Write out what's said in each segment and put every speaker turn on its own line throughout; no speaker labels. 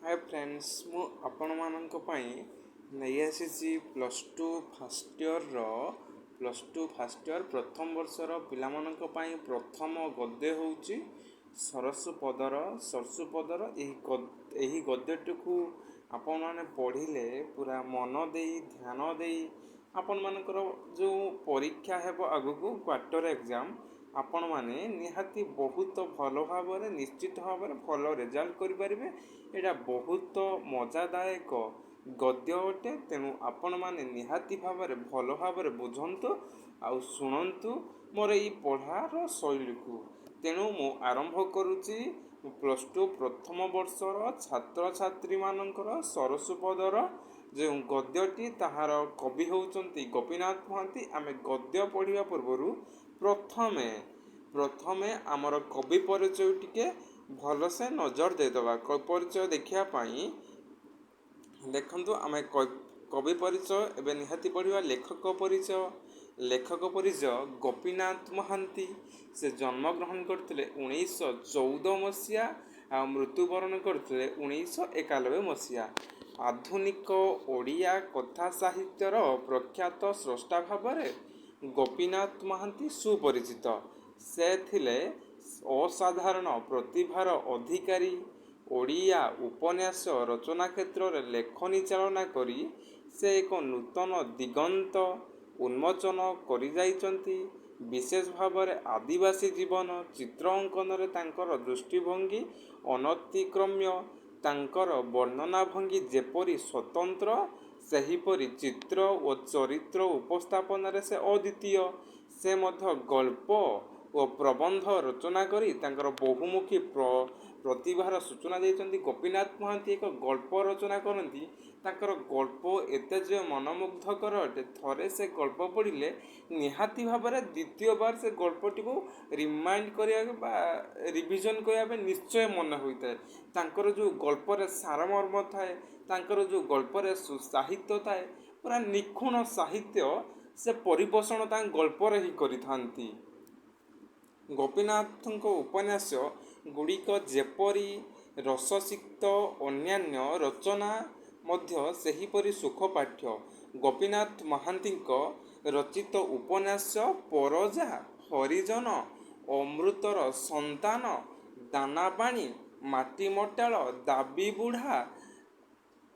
ହାଏ friends, ମୁଁ ଆପଣମାନଙ୍କ ପାଇଁ ନେଇ ଆସିଛି ପ୍ଲସ୍ ଟୁ ଫାର୍ଷ୍ଟ ଇୟର୍ର, ପ୍ଲସ୍ ଟୁ ଫାର୍ଷ୍ଟ ଇୟର୍ ପ୍ରଥମ ବର୍ଷର ପିଲାମାନଙ୍କ ପାଇଁ ପ୍ରଥମ ଗଦ୍ୟ ହେଉଛି ସରସପଦର। ସରସୁପଦର ଏହି ଗଦ୍ୟଟିକୁ ଆପଣମାନେ ପଢ଼ିଲେ ପୁରା ମନ ଦେଇ, ଧ୍ୟାନ ଦେଇ, ଆପଣମାନଙ୍କର ଯେଉଁ ପରୀକ୍ଷା ହେବ ଆଗକୁ କ୍ୱାର୍ଟର ଏକ୍ଜାମ୍, ଆପଣମାନେ ନିହାତି ବହୁତ ଭଲ ଭାବରେ, ନିଶ୍ଚିତ ଭାବରେ ଭଲ ରେଜଲ୍ଟ କରିପାରିବେ। ଏଇଟା ବହୁତ ମଜାଦାୟକ ଗଦ୍ୟ ଅଟେ। ତେଣୁ ଆପଣମାନେ ନିହାତି ଭାବରେ ଭଲ ଭାବରେ ବୁଝନ୍ତୁ ଆଉ ଶୁଣନ୍ତୁ ମୋର ଏଇ ପଢ଼ାର ଶୈଳୀକୁ। ତେଣୁ ମୁଁ ଆରମ୍ଭ କରୁଛି ପ୍ଲସ୍ ଟୁ ପ୍ରଥମ ବର୍ଷର ଛାତ୍ରଛାତ୍ରୀମାନଙ୍କର ସରସୁପଦର ଯେଉଁ ଗଦ୍ୟଟି, ତାହାର କବି ହେଉଛନ୍ତି ଗୋପୀନାଥ ମହାନ୍ତି। ଆମେ ଗଦ୍ୟ ପଢ଼ିବା ପୂର୍ବରୁ ପ୍ରଥମେ ଆମର କବି ପରିଚୟ ଟିକେ ଭଲସେ ନଜର ଦେଇଦେବା। ପରିଚୟ ଦେଖିବା ପାଇଁ ଦେଖନ୍ତୁ, ଆମେ କବି ପରିଚୟ ଏବେ ନିହାତି ପଢ଼ିବା। ଲେଖକ ପରିଚୟ, ଲେଖକ ପରିଚୟ ଗୋପୀନାଥ ମହାନ୍ତି। ସେ ଜନ୍ମଗ୍ରହଣ କରିଥିଲେ 1914 ମସିହା ଆଉ ମୃତ୍ୟୁବରଣ କରିଥିଲେ 1991 ମସିହା। ଆଧୁନିକ ଓଡ଼ିଆ କଥା ସାହିତ୍ୟର ପ୍ରଖ୍ୟାତ ସ୍ରଷ୍ଟା ଭାବରେ ଗୋପୀନାଥ ମହାନ୍ତି ସୁପରିଚିତ। ସେ ଥିଲେ ଅସାଧାରଣ ପ୍ରତିଭାର ଅଧିକାରୀ। ଓଡ଼ିଆ ଉପନ୍ୟାସ ରଚନା କ୍ଷେତ୍ରରେ ଲେଖନୀ ଚାଳନା କରି ସେ ଏକ ନୂତନ ଦିଗନ୍ତ ଉନ୍ମୋଚନ କରିଯାଇଛନ୍ତି। ବିଶେଷ ଭାବରେ ଆଦିବାସୀ ଜୀବନ ଚିତ୍ର ଅଙ୍କନରେ ତାଙ୍କର ଦୃଷ୍ଟିଭଙ୍ଗୀ ଅନତିକ୍ରମ୍ୟ। ତାଙ୍କର ବର୍ଣ୍ଣନା ଭଙ୍ଗୀ ଯେପରି ସ୍ୱତନ୍ତ୍ର, ସେହିପରି ଚିତ୍ର ଓ ଚରିତ୍ର ଉପସ୍ଥାପନାରେ ସେ ଅଦ୍ୱିତୀୟ। ସେ ମଧ୍ୟ ଗଳ୍ପ ଓ ପ୍ରବନ୍ଧ ରଚନା କରି ତାଙ୍କର ବହୁମୁଖୀ ପ୍ରତିଭାର ସୂଚନା ଦେଇଛନ୍ତି। ଗୋପୀନାଥ ମହାନ୍ତି ଏକ ଗଳ୍ପ ରଚନା କରନ୍ତି। ତାଙ୍କର ଗଳ୍ପ ଏତେ ଯେ ମନମୁଗ୍ଧକର ଅଟେ, ଥରେ ସେ ଗଳ୍ପ ପଢ଼ିଲେ ନିହାତି ଭାବରେ ଦ୍ୱିତୀୟ ବାର ସେ ଗଳ୍ପଟିକୁ ରିମାଇଣ୍ଡ କରିବାକୁ ବା ରିଭିଜନ୍ କରିବା ପାଇଁ ନିଶ୍ଚୟ ମନେ ହୋଇଥାଏ। ତାଙ୍କର ଯେଉଁ ଗଳ୍ପରେ ସାରମର୍ମ ଥାଏ, ତାଙ୍କର ଯେଉଁ ଗଳ୍ପରେ ସୁସାହିତ୍ୟ ଥାଏ, ପୁରା ନିଖୁଣ ସାହିତ୍ୟ ସେ ପରିପୋଷଣ ତାଙ୍କ ଗଳ୍ପରେ ହିଁ କରିଥାନ୍ତି। ଗୋପୀନାଥଙ୍କ ଉପନ୍ୟାସ ଗୁଡ଼ିକ ଯେପରି ରସସିକ୍ତ, ଅନ୍ୟାନ୍ୟ ରଚନା ମଧ୍ୟ ସେହିପରି ସୁଖପାଠ୍ୟ। ଗୋପୀନାଥ ମହାନ୍ତିଙ୍କ ରଚିତ ଉପନ୍ୟାସ ପରଜା, ହରିଜନ, ଅମୃତର ସନ୍ତାନ, ଦାନାପାଣି, ମାଟି ମଟାଳ, ଦାବୀ ବୁଢ଼ା,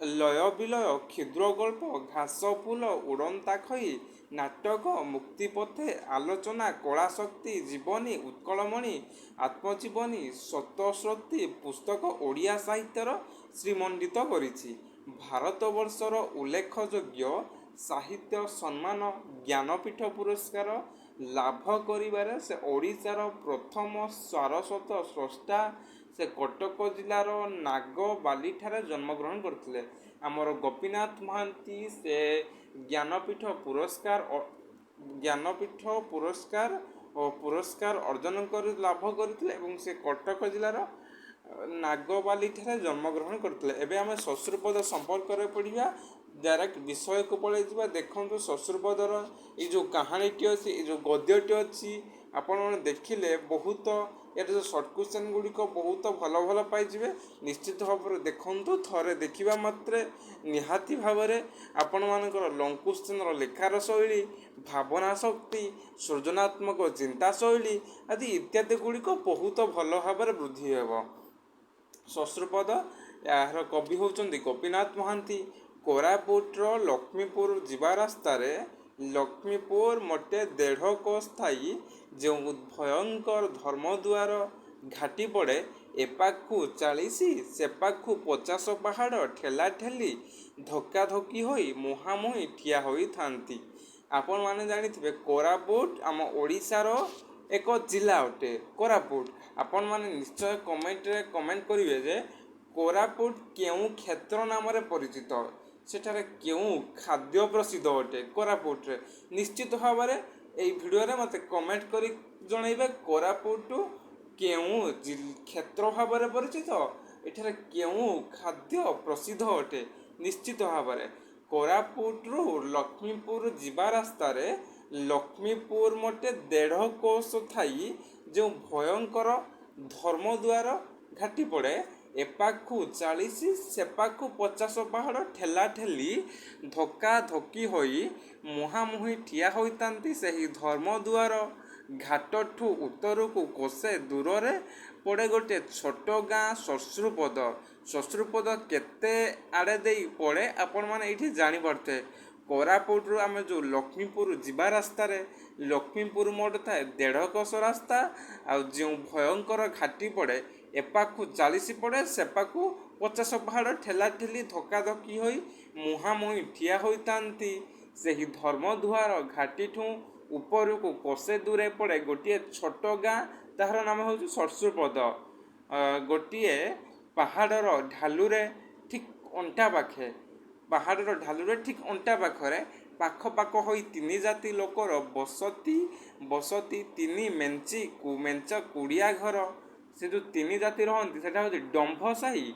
ଲୟ ବିଲୟ, କ୍ଷୁଦ୍ରଗଳ୍ପ ଘାସଫୁଲ, ଉଡ଼ନ୍ତା ଖଇ, ନାଟକ ମୁକ୍ତିପଥେ, ଆଲୋଚନା କଳାଶକ୍ତି, ଜୀବନୀ ଉତ୍କଳମଣି, ଆତ୍ମଜୀବନୀ ସତସ୍ରୋତୀ ପୁସ୍ତକ ଓଡ଼ିଆ ସାହିତ୍ୟର ଶ୍ରୀମଣ୍ଡିତ କରିଛି। ଭାରତବର୍ଷର ଉଲ୍ଲେଖଯୋଗ୍ୟ ସାହିତ୍ୟ ସମ୍ମାନ ଜ୍ଞାନପୀଠ ପୁରସ୍କାର ଲାଭ କରିବାରେ ସେ ଓଡ଼ିଶାର ପ୍ରଥମ ସାରସ୍ୱତ ସ୍ରଷ୍ଟା। ସେ କଟକ ଜିଲ୍ଲାର ନାଗବାଲିଠାରେ ଜନ୍ମଗ୍ରହଣ କରିଥିଲେ। ଆମର ଗୋପୀନାଥ ମହାନ୍ତି ସେ ଜ୍ଞାନପୀଠ ପୁରସ୍କାର ଓ ପୁରସ୍କାର ଅର୍ଜନ କରି ଲାଭ କରିଥିଲେ ଏବଂ ସେ କଟକ ଜିଲ୍ଲାର ନାଗବାଲିଠାରେ ଜନ୍ମଗ୍ରହଣ କରିଥିଲେ। ଏବେ ଆମେ ଶ୍ମଶ୍ରୁପଦ ସମ୍ପର୍କରେ ପଢ଼ିବା। ଡାଇରେକ୍ଟ ବିଷୟକୁ ପଳେଇ ଯିବା। ଦେଖନ୍ତୁ, ଶ୍ମଶ୍ରୁପଦର ଏଇ ଯେଉଁ କାହାଣୀଟି ଅଛି, ଏଇ ଯେଉଁ ଗଦ୍ୟଟି ଅଛି, ଆପଣମାନେ ଦେଖିଲେ ବହୁତ ଏର ଯେଉଁ ସର୍ଟ କ୍ୱେଶ୍ଚନ୍ ଗୁଡ଼ିକ ବହୁତ ଭଲ ଭଲ ପାଇଯିବେ ନିଶ୍ଚିତ ଭାବରେ। ଦେଖନ୍ତୁ, ଥରେ ଦେଖିବା ମାତ୍ରେ ନିହାତି ଭାବରେ ଆପଣମାନଙ୍କର ଲଙ୍ଗ କ୍ୱେଶ୍ଚନ୍ର ଲେଖାର ଶୈଳୀ, ଭାବନା ଶକ୍ତି, ସୃଜନାତ୍ମକ ଚିନ୍ତା ଶୈଳୀ ଆଦି ଇତ୍ୟାଦି ଗୁଡ଼ିକ ବହୁତ ଭଲ ଭାବରେ ବୃଦ୍ଧି ହେବ। ଶ୍ମଶ୍ରୁପଦ, ଏହାର କବି ହେଉଛନ୍ତି ଗୋପୀନାଥ ମହାନ୍ତି। କୋରାପୁଟର ଲକ୍ଷ୍ମୀପୁର ଯିବା ରାସ୍ତାରେ ଲକ୍ଷ୍ମୀପୁର ମୋଟେ ଦେଢ଼ କୋଶ ଥାଇ ଯେଉଁ ଭୟଙ୍କର ଧର୍ମଦୁଆର ଘାଟି ପଡ଼େ, ଏପାଖକୁ 40, ସେପାଖକୁ 50 ପାହାଡ଼ ଠେଲାଠେଲି ଧକ୍କାଧକ୍କି ହୋଇ ମୁହାଁମୁହିଁ ଠିଆ ହୋଇଥାନ୍ତି। ଆପଣମାନେ ଜାଣିଥିବେ, କୋରାପୁଟ ଆମ ଓଡ଼ିଶାର ଏକ ଜିଲ୍ଲା ଅଟେ କୋରାପୁଟ। ଆପଣମାନେ ନିଶ୍ଚୟ କମେଣ୍ଟରେ କମେଣ୍ଟ କରିବେ ଯେ କୋରାପୁଟ କେଉଁ କ୍ଷେତ୍ର ନାମରେ ପରିଚିତ, ସେଠାରେ କେଉଁ ଖାଦ୍ୟ ପ୍ରସିଦ୍ଧ ଅଟେ କୋରାପୁଟରେ। ନିଶ୍ଚିତ ଭାବରେ ଏଇ ଭିଡ଼ିଓରେ ମୋତେ କମେଣ୍ଟ କରି ଜଣାଇବେ, କୋରାପୁଟ କେଉଁ କ୍ଷେତ୍ର ଭାବରେ ପରିଚିତ, ଏଠାରେ କେଉଁ ଖାଦ୍ୟ ପ୍ରସିଦ୍ଧ ଅଟେ। ନିଶ୍ଚିତ ଭାବରେ କୋରାପୁଟରୁ ଲକ୍ଷ୍ମୀପୁର ଯିବା ରାସ୍ତାରେ ଲକ୍ଷ୍ମୀପୁର ମୋଟେ ଦେଢ଼ କୋଶ ଥାଇ ଯେଉଁ ଭୟଙ୍କର ଧର୍ମଦୁଆର ଘାଟି ପଡ଼େ, ଏପାଖୁ 40, ସେପାଖୁ 50 ପାହାଡ଼ ଠେଲା ଠେଲି, ଧକ୍କା ଧକ୍କି ହୋଇ ମୁହାଁମୁହିଁ ଠିଆ ହୋଇଥାନ୍ତି। ସେହି ଧର୍ମଦୁଆର ଘାଟଠୁ ଉତ୍ତରକୁ କୋଶେ ଦୂରରେ ପଡ଼େ ଗୋଟିଏ ଛୋଟ ଗାଁ, ଶଶ୍ରୁପଦ। ଶଶ୍ରୁପଦ କେତେ ଆଡ଼େ ଦେଇ ପଡ଼େ, ଆପଣମାନେ ଏଇଠି ଜାଣିପାରୁଥିବେ। କୋରାପୁଟରୁ ଆମେ ଯେଉଁ ଲକ୍ଷ୍ମୀପୁର ଯିବା ରାସ୍ତାରେ ଲକ୍ଷ୍ମୀପୁର ମୋଡ଼ ଥାଏ, ଦେଢ଼ କୋଶ ରାସ୍ତା, ଆଉ ଯେଉଁ ଭୟଙ୍କର ଘାଟି ପଡ଼େ, ଏପାଖୁ 40 ପଡ଼େ, ସେପାଖୁ 50 ପାହାଡ଼ ଠେଲା ଠେଲି, ଧକ୍କାଧକ୍କି ହୋଇ ମୁହାଁମୁହିଁ ଠିଆ ହୋଇଥାନ୍ତି। ସେହି ଧର୍ମଦୁଆର ଘାଟିଠୁଁ ଉପରକୁ କୋଶେ ଦୂରେ ପଡ଼େ ଗୋଟିଏ ଛୋଟ ଗାଁ, ତାହାର ନାମ ହେଉଛି ଶଶ୍ରୁପଦ। ଗୋଟିଏ ପାହାଡ଼ର ଢାଲୁରେ ଠିକ୍ ଅଣ୍ଟା ପାଖେ, ପାହାଡ଼ର ଢାଲୁରେ ଠିକ୍ ଅଣ୍ଟା ପାଖରେ ପାଖ ପାଖ ହୋଇ ତିନି ଜାତି ଲୋକର ବସତି। ବସତି ତିନି ମେଞ୍ଚି ମେଞ୍ଚ କୁଡ଼ିଆ ଘର। ସେ ଯେଉଁ ତିନି ଜାତି ରହନ୍ତି, ସେଟା ହେଉଛି ଡମ୍ଭ ସାହି,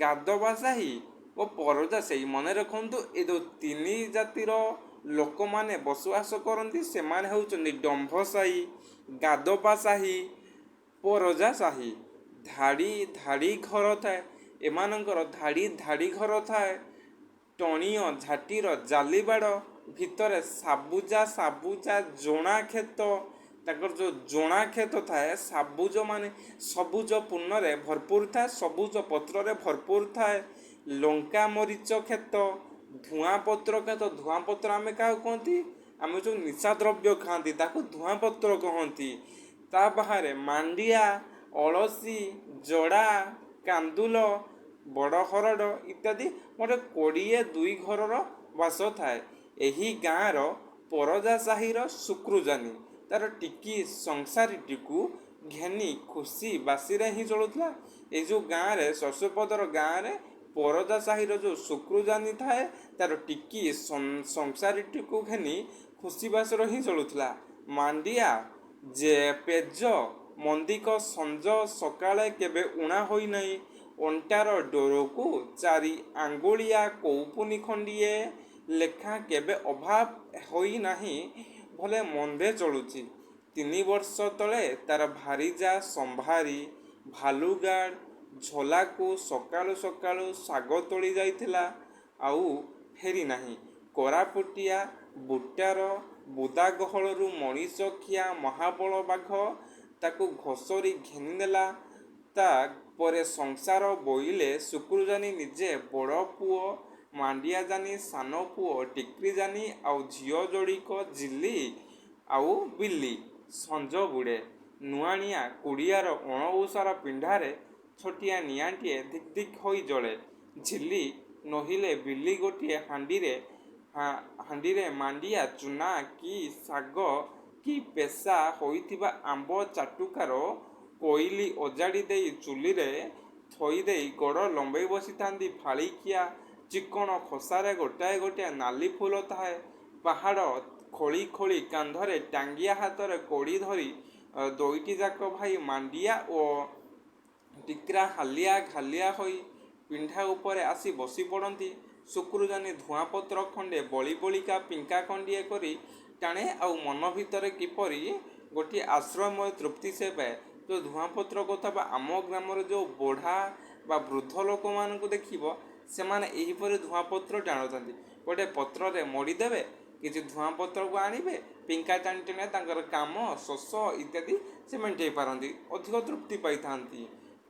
ଗାଦବା ସାହି ଓ ପରଜା ସାହି। ମନେ ରଖନ୍ତୁ, ଏ ଯେଉଁ ତିନି ଜାତିର ଲୋକମାନେ ବସବାସ କରନ୍ତି, ସେମାନେ ହେଉଛନ୍ତି ଡମ୍ଭ ସାହି, ଗାଦବା ସାହି, ପରଜା ସାହି। ଧାଡ଼ି ଧାଡ଼ି ଘର ଥାଏ ଏମାନଙ୍କର, ଧାଡ଼ି ଧାଡ଼ି ଘର ଥାଏ। ଟଣିଅ ଝାଟିର ଜାଲିବାଡ଼, ଭିତରେ ସାବୁଜା ସାବୁଜା ଜଣା କ୍ଷେତ। ତାଙ୍କର ଯେଉଁ ଜଣା କ୍ଷେତ ଥାଏ, ସାବୁଜ ମାନେ ସବୁଜ ପୂର୍ଣ୍ଣରେ ଭରପୁର ଥାଏ, ସବୁଜ ପତ୍ରରେ ଭରପୁର ଥାଏ। ଲଙ୍କା ମରିଚ କ୍ଷେତ, ଧୂଆଁ ପତ୍ର କ୍ଷେତ। ଧୂଆଁ ପତ୍ର ଆମେ କାହାକୁ କହନ୍ତି? ଆମେ ଯେଉଁ ନିଶା ଦ୍ରବ୍ୟ ଖାଆନ୍ତି, ତାକୁ ଧୂଆଁ ପତ୍ର କହନ୍ତି। ତା ବାହାରେ ମାଣ୍ଡିଆ, ଅଳସୀ, ଜଡ଼ା, କାନ୍ଦୁଲ, ବଡ଼ ହରଡ଼ ଇତ୍ୟାଦି ମୋଟ 22 ଘରର ବାସ ଥାଏ। ଏହି ଗାଁର ପରଜା ସାହିର ଶୁକ୍ରୁଜାନି ତାର ଟିକି ସଂସାରଟିକୁ ଘେନି ଖୁସି ବାସିରେ ହିଁ ଚଳୁଥିଲା। ଏଇ ଯେଉଁ ଗାଁରେ, ଶଶୁପଦର ଗାଁରେ ପରଜା ସାହିର ଯେଉଁ ଶୁକ୍ରୁଜାନି ଥାଏ, ତାର ଟିକି ସଂସାରଟିକୁ ଘେନି ଖୁସି ବାସିରେ ହିଁ ଚଳୁଥିଲା। ମାଣ୍ଡିଆ ଯେ ପେଜ ମନ୍ଦିକ ସଞ୍ଜ ସକାଳେ କେବେ ଊଣା ହୋଇନାହିଁ। ଅଣ୍ଟାର ଡୋରକୁ ଚାରି ଆଙ୍ଗୁଳିଆ କୌପୁନୀ ଖଣ୍ଡିଏ ଲେଖାଁ କେବେ ଅଭାବ ହୋଇନାହିଁ। ଭଲେ ମନ୍ଦେ ଚଳୁଛି। 3 ବର୍ଷ ତଳେ ତାର ଭାରିଯା ସମ୍ଭାରି ଭାଲୁଗାଡ଼ ଝୋଲାକୁ ସକାଳୁ ସକାଳୁ ଶାଗ ତୋଳି ଯାଇଥିଲା, ଆଉ ଫେରିନାହିଁ। କୋରାପୁଟିଆ ବୁଟାର ବୁଦା ଗହଳରୁ ମଣିଷଖିଆ ମହାବଳ ବାଘ ତାକୁ ଘୋଷରି ଘେନିନେଲା। ତା ପରେ ସଂସାର ବୋଇଲେ ଶୁକ୍ରୁଜାନି ନିଜେ, ବଡ଼ ପୁଅ ମାଣ୍ଡିଆଜାନି, ସାନ ପୁଅ ଟିକ୍ରିଜାନି ଆଉ ଝିଅ ଯୋଡ଼ିକ ଜିଲି ଆଉ ବିଲି। ସଞ୍ଜ ବୁଡ଼େ। ନୁଆଁଣିଆ କୁଡ଼ିଆର ଅଣଓସାର ପିଣ୍ଡାରେ ଛୋଟିଆ ନିଆଁଟିଏ ଧିକ୍ ଧିକ୍ ହୋଇ ଜଳେ। ଝିଲି ନୋହିଲେ ବିଲି ଗୋଟିଏ ହାଣ୍ଡିରେ ମାଣ୍ଡିଆ ଚୂନା କି ଶାଗ କି ପେଷା ହୋଇଥିବା ଆମ୍ବ ଚାଟୁକାର କୋଇଲି ଅଜାଡ଼ି ଦେଇ ଚୁଲିରେ ଥୋଇଦେଇ ଗୋଡ଼ ଲମ୍ବେଇ ବସିଥାନ୍ତି। ଫାଳିକିଆ ଚିକ୍କଣ ଖୋସାରେ ଗୋଟାଏ ଗୋଟାଏ ନାଲି ଫୁଲ ଥାଏ। ପାହାଡ଼ ଖୋଳି ଖୋଳି କାନ୍ଧରେ ଟାଙ୍ଗିଆ, ହାତରେ କୋଡ଼ି ଧରି ଦୁଇଟିଯାକ ଭାଇ ମାଣ୍ଡିଆ ଓ ଟିକ୍ରା ହାଲିଆ ଘାଲିଆ ହୋଇ ପିଣ୍ଡା ଉପରେ ଆସି ବସି ପଡ଼ନ୍ତି। ଶୁକ୍ରୁଜାନି ଧୂଆଁପତ୍ର ଖଣ୍ଡେ ବଳି ବଳିକା ପିଙ୍କା ଖଣ୍ଡିଏ କରି ଟାଣେ, ଆଉ ମନ ଭିତରେ କିପରି ଗୋଟିଏ ଆଶ୍ରୟମୟ ତୃପ୍ତି ସେ ପାଏ। ଯେଉଁ ଧୂଆଁପତ୍ର କଥା ବା ଆମ ଗ୍ରାମରେ ଯେଉଁ ବୁଢ଼ା ବା ବୃଦ୍ଧ ଲୋକମାନଙ୍କୁ ଦେଖିବ, ସେମାନେ ଏହିପରି ଧୂଆଁପତ୍ର ଟାଣୁଥାନ୍ତି। ଗୋଟେ ପତ୍ରରେ ମୋଡ଼ିଦେବେ, କିଛି ଧୂଆଁପତ୍ରକୁ ଆଣିବେ, ପିଙ୍କା ଟାଣି ଟାଣି ତାଙ୍କର କାମ, ଶୋଷ ଇତ୍ୟାଦି ସେ ମେଣ୍ଟେଇ ପାରନ୍ତି, ଅଧିକ ତୃପ୍ତି ପାଇଥାନ୍ତି।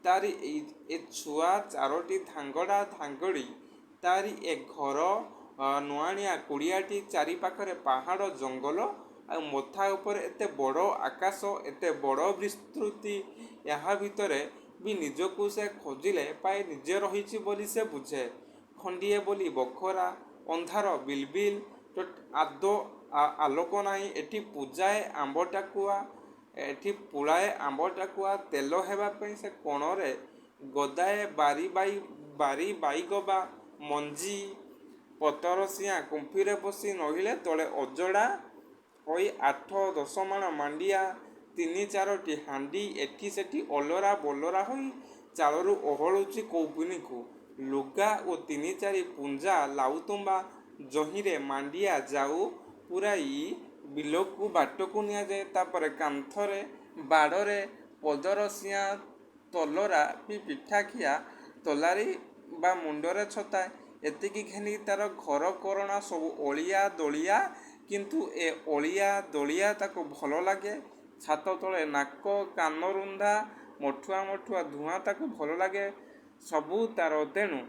ତାରି ଏଇ ଏ ଛୁଆ ଚାରୋଟି ଧାଙ୍ଗଡ଼ା ଧାଙ୍ଗଡ଼ି, ତାରି ଏ ଘର, ନୁଆଁଣିଆ କୁଡ଼ିଆଟି, ଚାରି ପାଖରେ ପାହାଡ଼ ଜଙ୍ଗଲ ଆଉ ମଥା ଉପରେ ଏତେ ବଡ଼ ଆକାଶ, ଏତେ ବଡ଼ ବିସ୍ତୃତି, ଏହା ଭିତରେ ବି ନିଜକୁ ସେ ଖୋଜିଲେ ପାଏ, ନିଜେ ରହିଛି ବୋଲି ସେ ବୁଝେ। ଖଣ୍ଡିଏ ବୋଲି ବଖରା, ଅନ୍ଧାର ବିଲବିଲ, ଆଦୌ ଆଲୋକ ନାହିଁ। ଏଠି ପୂଜାଏ ଆମ୍ବ ଟାକୁଆ, ଏଠି ପୁଳାଏ ଆମ୍ବ ଟାକୁଆ ତେଲ ହେବା ପାଇଁ ସେ କୋଣରେ ଗଦାଏ ବାରି ବାଇଗବା ମଞ୍ଜି ପତରସିଆଁ କୁମ୍ପିରେ ପଶି, ନୋହିଲେ ତଳେ ଅଜଡ଼ା ହୋଇ ଆଠ ଦଶମାଣ ମାଣ୍ଡିଆ, ତିନି ଚାରୋଟି ହାଣ୍ଡି ଏଠି ସେଠି ଅଲରା ବୋଲରା ହୋଇ ଚାଳରୁ ଓହଳୁଛି କୌପୁନୀକୁ। ଲୁଗା ଓ ତିନି ଚାରି ପୁଞ୍ଜା ଲାଉତୁମ୍ବା, ଯହିଁରେ ମାଣ୍ଡିଆ ଜାଉ ପୂରାଇ ବିଲକୁ ବାଟକୁ ନିଆଯାଏ। ତାପରେ କାନ୍ଥରେ ବାଡ଼ରେ ପଦରସିଆଁ ତଲରା ବି ପିଠାଖିଆ ତଲାରୀ ବା ମୁଣ୍ଡରେ ଛତା। ଏତିକି ଘେନି ତା'ର ଘରକରଣା ସବୁ ଅଳିଆ ଦଳିଆ, କିନ୍ତୁ ଏ ଅଳିଆ ଦଳିଆ ତାକୁ ଭଲ ଲାଗେ। ଛାତ ତଳେ ନାକ କାନରୁନ୍ଧା ମଠୁଆ ମଠୁଆ ଧୂଆଁ ତାକୁ ଭଲ ଲାଗେ। ସବୁ ତା'ର ତେଣୁ।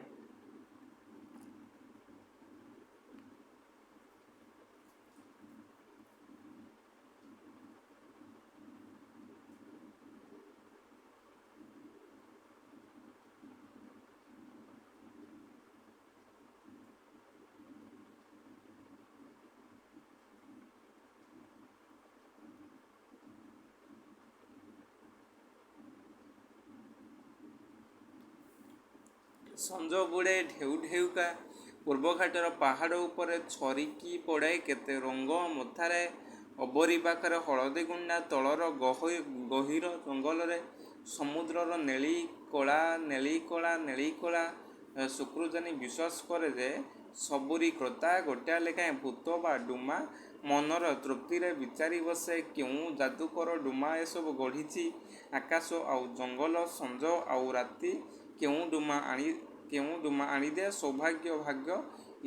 ସଞ୍ଜ ବୁଡ଼େ ଢେଉ ଢେଉକା। ପୂର୍ବଘାଟର ପାହାଡ଼ ଉପରେ ଛରିକି ପଡ଼େ କେତେ ରଙ୍ଗ ମଥାରେ। ଅବରୀ ପାଖରେ ହଳଦୀ ଗୁଣ୍ଡା ତଳର ଗହୀର ଜଙ୍ଗଲରେ ସମୁଦ୍ରର ନେଳି କଳା, ନେଳି କଳା, ନେଳି କଳା। ସୁକୃଜାନି ବିଶ୍ୱାସ କରେ ଯେ ସବୁରି କର୍ତ୍ତା ଗୋଟାଏ ଲେଖାଏଁ ଭୂତ ବା ଡୁମା। ମନର ତୃପ୍ତିରେ ବିଚାରି ବସେ, କେଉଁ ଯାଦୁକର ଡୁମା ଏସବୁ ଗଢ଼ିଛି? ଆକାଶ ଆଉ ଜଙ୍ଗଲ, ସଞ୍ଜ ଆଉ ରାତି, କେଉଁ ଡୁମା ଆଣିଦିଏ ସୌଭାଗ୍ୟ ଭାଗ୍ୟ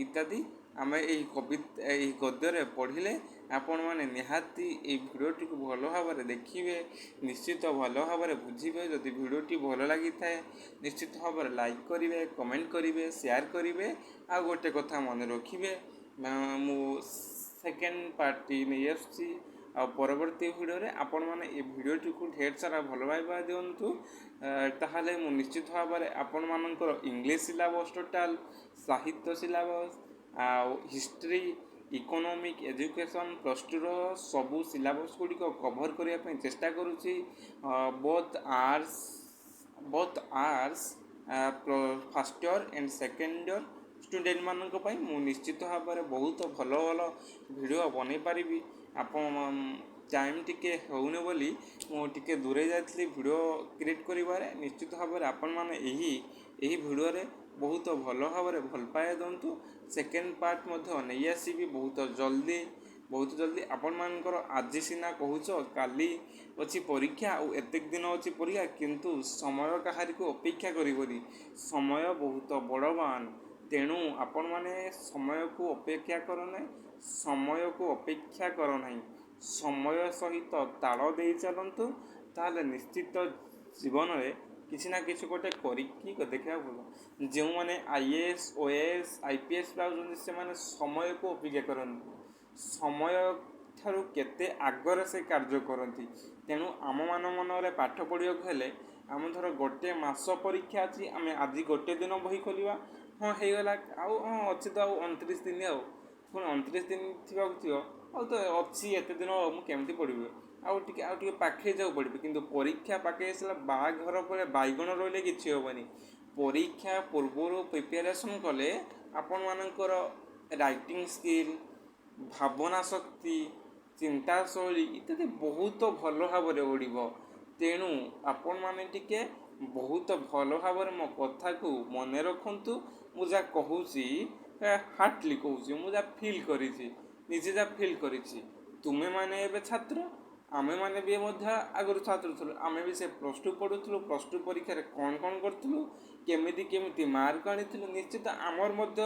ଇତ୍ୟାଦି ଆମେ ଏହି କବିତା, ଏହି ଗଦ୍ୟରେ ପଢ଼ିଲେ। ଆପଣମାନେ ନିହାତି ଏଇ ଭିଡ଼ିଓଟିକୁ ଭଲ ଭାବରେ ଦେଖିବେ, ନିଶ୍ଚିତ ଭଲ ଭାବରେ ବୁଝିବେ। ଯଦି ଭିଡ଼ିଓଟି ଭଲ ଲାଗିଥାଏ, ନିଶ୍ଚିତ ଭାବରେ ଲାଇକ୍ କରିବେ, କମେଣ୍ଟ କରିବେ, ସେୟାର କରିବେ। ଆଉ ଗୋଟେ କଥା ମନେ ରଖିବେ, ମୁଁ ସେକେଣ୍ଡ ପାର୍ଟଟି ନେଇ ଆସୁଛି ଆଉ ପରବର୍ତ୍ତୀ ଭିଡ଼ିଓରେ। ଆପଣମାନେ ଏ ଭିଡ଼ିଓଟିକୁ ଢେର ସାରା ଭଲ ପାଇବା ଦିଅନ୍ତୁ, ତାହେଲେ ମୁଁ ନିଶ୍ଚିତ ଭାବରେ ଆପଣମାନଙ୍କର ଇଂଲିଶ ସିଲାବସ୍ ଟୋଟାଲ୍, ସାହିତ୍ୟ ସିଲାବସ୍ ଆଉ history, economic, education, plus tour ସବୁ ସିଲାବସ୍ ଗୁଡ଼ିକ କଭର୍ କରିବା ପାଇଁ ଚେଷ୍ଟା କରୁଛି। Both arts first year and second year ଷ୍ଟୁଡ଼େଣ୍ଟମାନଙ୍କ ପାଇଁ ମୁଁ ନିଶ୍ଚିତ ଭାବରେ ବହୁତ ଭଲ ଭଲ ଭିଡ଼ିଓ ବନେଇ ପାରିବି। ଆପଣ ଟାଇମ୍ ଟିକେ ହେଉନି ବୋଲି ମୁଁ ଟିକେ ଦୂରେଇ ଯାଇଥିଲି ଭିଡ଼ିଓ କ୍ରିଏଟ୍ କରିବାରେ। ନିଶ୍ଚିତ ଭାବରେ ଆପଣମାନେ ଏହି ଭିଡ଼ିଓରେ ବହୁତ ଭଲ ଭାବରେ ଭଲ ପାଇବା ଦିଅନ୍ତୁ। ସେକେଣ୍ଡ ପାର୍ଟ ମଧ୍ୟ ନେଇ ଆସିବି ବହୁତ ଜଲ୍ଦି, ବହୁତ ଜଲ୍ଦି। ଆପଣମାନଙ୍କର ଆଜି ସିନା କହୁଛ କାଲି ଅଛି ପରୀକ୍ଷା ଆଉ ଏତିକି ଦିନ ଅଛି ପରୀକ୍ଷା, କିନ୍ତୁ ସମୟ କାହାରିକୁ ଅପେକ୍ଷା କରିବନି। ସମୟ ବହୁତ ବଳବାନ। ତେଣୁ ଆପଣମାନେ ସମୟକୁ ଅପେକ୍ଷା କର ନାହିଁ, ସମୟକୁ ଅପେକ୍ଷା କର ନାହିଁ, ସମୟ ସହିତ ତାଳ ଦେଇ ଚାଲନ୍ତୁ, ତାହେଲେ ନିଶ୍ଚିତ ଜୀବନରେ କିଛି ନା କିଛି ଗୋଟେ କରିକି ଦେଖିବାକୁ ପଡ଼ିବ। ଯେଉଁମାନେ ଆଇଏଏସ୍, ଓଏଏସ୍, ଆଇପିଏସ୍ ପାଉଛନ୍ତି, ସେମାନେ ସମୟକୁ ଅପେକ୍ଷା କରନ୍ତି, ସମୟ ଠାରୁ କେତେ ଆଗରେ ସେ କାର୍ଯ୍ୟ କରନ୍ତି। ତେଣୁ ଆମମାନଙ୍କ ମନରେ ପାଠ ପଢ଼ିବାକୁ ହେଲେ, ଆମ ଧର ଗୋଟେ ମାସ ପରୀକ୍ଷା ଅଛି, ଆମେ ଆଜି ଗୋଟେ ଦିନ ବହି ଖୋଲିବା, ହଁ ହେଇଗଲା, ଆଉ ହଁ ଅଛି ତ ଆଉ 29 ଦିନ, ଆଉ ପୁଣି 29 ଦିନ ଥିବାକୁ ଥିବ, ଆଉ ତ ଅଛି ଏତେ ଦିନ, ମୁଁ କେମିତି ପଢ଼ିବି, ଆଉ ଟିକେ, ଆଉ ଟିକେ ପାଖେଇ ଯାଉ ପଢ଼ିବି। କିନ୍ତୁ ପରୀକ୍ଷା ପାଖେଇ ଆସିଲା, ବାହାଘର ପରେ ବାଇଗଣ ରହିଲେ କିଛି ହେବନି। ପରୀକ୍ଷା ପୂର୍ବରୁ ପ୍ରିପାରେସନ୍ କଲେ ଆପଣମାନଙ୍କର ରାଇଟିଂ ସ୍କିଲ୍, ଭାବନା ଶକ୍ତି, ଚିନ୍ତାଶୈଳୀ ଇତ୍ୟାଦି ବହୁତ ଭଲ ଭାବରେ ବଢ଼ିବ। ତେଣୁ ଆପଣମାନେ ଟିକେ ବହୁତ ଭଲ ଭାବରେ ମୋ କଥାକୁ ମନେ ରଖନ୍ତୁ। ମୁଁ ଯାହା କହୁଛି ହାର୍ଟଲି କହୁଛି, ମୁଁ ଯାହା ଫିଲ୍ କରିଛି, ନିଜେ ଯାହା ଫିଲ୍ କରିଛି। ତୁମେମାନେ ଏବେ ଛାତ୍ର, ଆମେମାନେ ବି ମଧ୍ୟ ଆଗରୁ ଛାତ୍ର ଥିଲୁ। ଆମେ ବି ସେ ପ୍ଲସ୍ ଟୁ ପଢ଼ୁଥିଲୁ। ପ୍ଲସ୍ ଟୁ ପରୀକ୍ଷାରେ କ'ଣ କ'ଣ କରିଥିଲୁ, କେମିତି କେମିତି ମାର୍କ ଆଣିଥିଲୁ, ନିଶ୍ଚିତ ଆମର ମଧ୍ୟ